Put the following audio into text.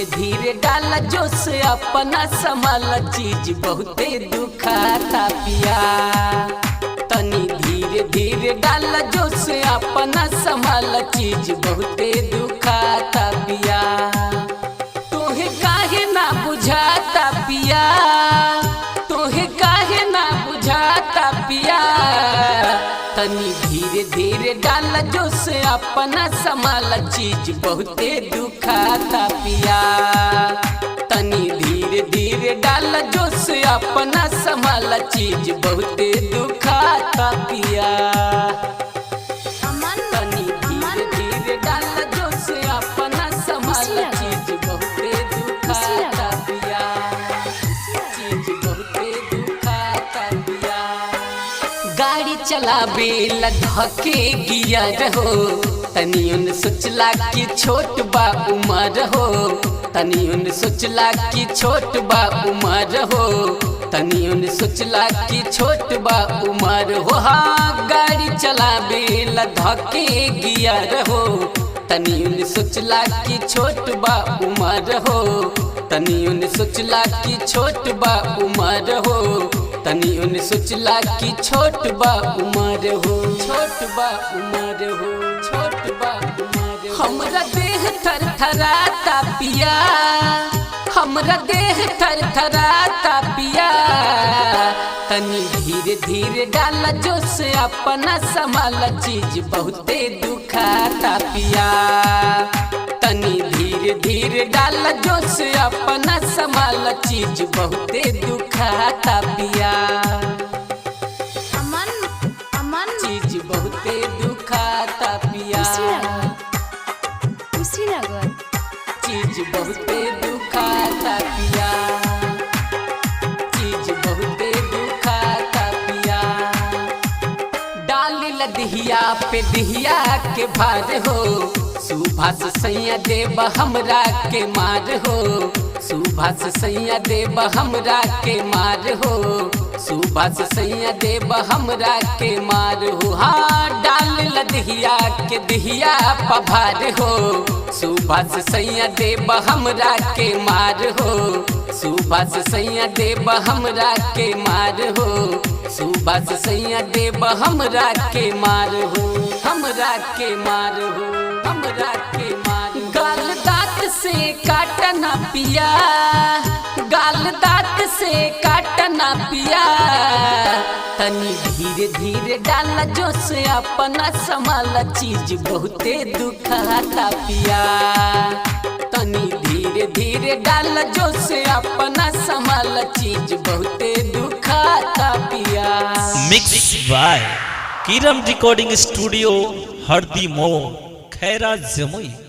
धीरे धीरे डाला जोश अपना संभाला, चीज बहुते दुखाता पिया। तनी धीरे धीरे डाला जोश अपना संभाला, चीज बहुते दुखाता पिया। तोहे काहे ना बुझाता पिया, तोहे काहे ना बुझाता पिया। तनी धीरे धीरे डाला जोश अपना संभाला, चीज बहुते दुखाता पिया। तनी धीरे धीरे डाला जोश अपना संभाला, चीज बहुते दुखाता पिया। अमन तनी धीरे धीरे डाला जोश अपना संभाला, चीज बहुते दुखाता पिया। चीज बहुते दुखाता पिया। गाड़ी चलावे लधके गियर हो, तनी उन सोचला कि छोट बा उमर हो। तनी उन सोचला कि छोट बा उमर हो, तनी उन सोचला कि छोट बा उमर हो। हाँ गाड़ी चलावे लधके गियर हो, तनी उन सोचला कि छोट बा उमर हो। तनी उन सोचला कि छोट बा उमर हो, तनी उन सोचला कि छोट बा उमर हो। छोट बा उमर हो, छोट बा उमर हो। हमरा देह थर थराता पिया, हमरा देह थर थराता पिया। तनी धीरे धीरे डाला जोश अपना संभाला, चीज बहुते दुखाता पिया। तनी धीरे धीरे डाला जोश अपना संभाला, चीज बहुते दुखाता पिया। अमन अमन चीज बहुते दुखाता पिया। कुशीनगर कुशीनगर चीज बहुते दुखाता पिया। चीज बहुते दुखाता पिया। डाल लदहिया पे दहिया के भार हो, सुभाष सैया देव हमरा के मार हो। सुभाष सैया देव हमरा के मार हो, सुभाष सैया देव हमरा के मार हो। हाँ डाल लदहिया के दहिया पभार हो, सुभाष सैया देव हमरा के मार हो। सुभाष सैया देव हमरा के मार हो, सुभाष सैया देव हमरा के मार हो। हमरा के मार हो, हमरा के मार। गाल दांत से काटना पिया, गाल दांत से काटना पिया। तनी धीरे धीरे डाला जोश अपना संभाला, चीज बहुते दुखाता पिया। तनी धीरे धीरे डाला जोश अपना संभाला, चीज बहुते दुखाता पिया। Mix by Kiran recording studio, Hardi More, Khaira, Jamui.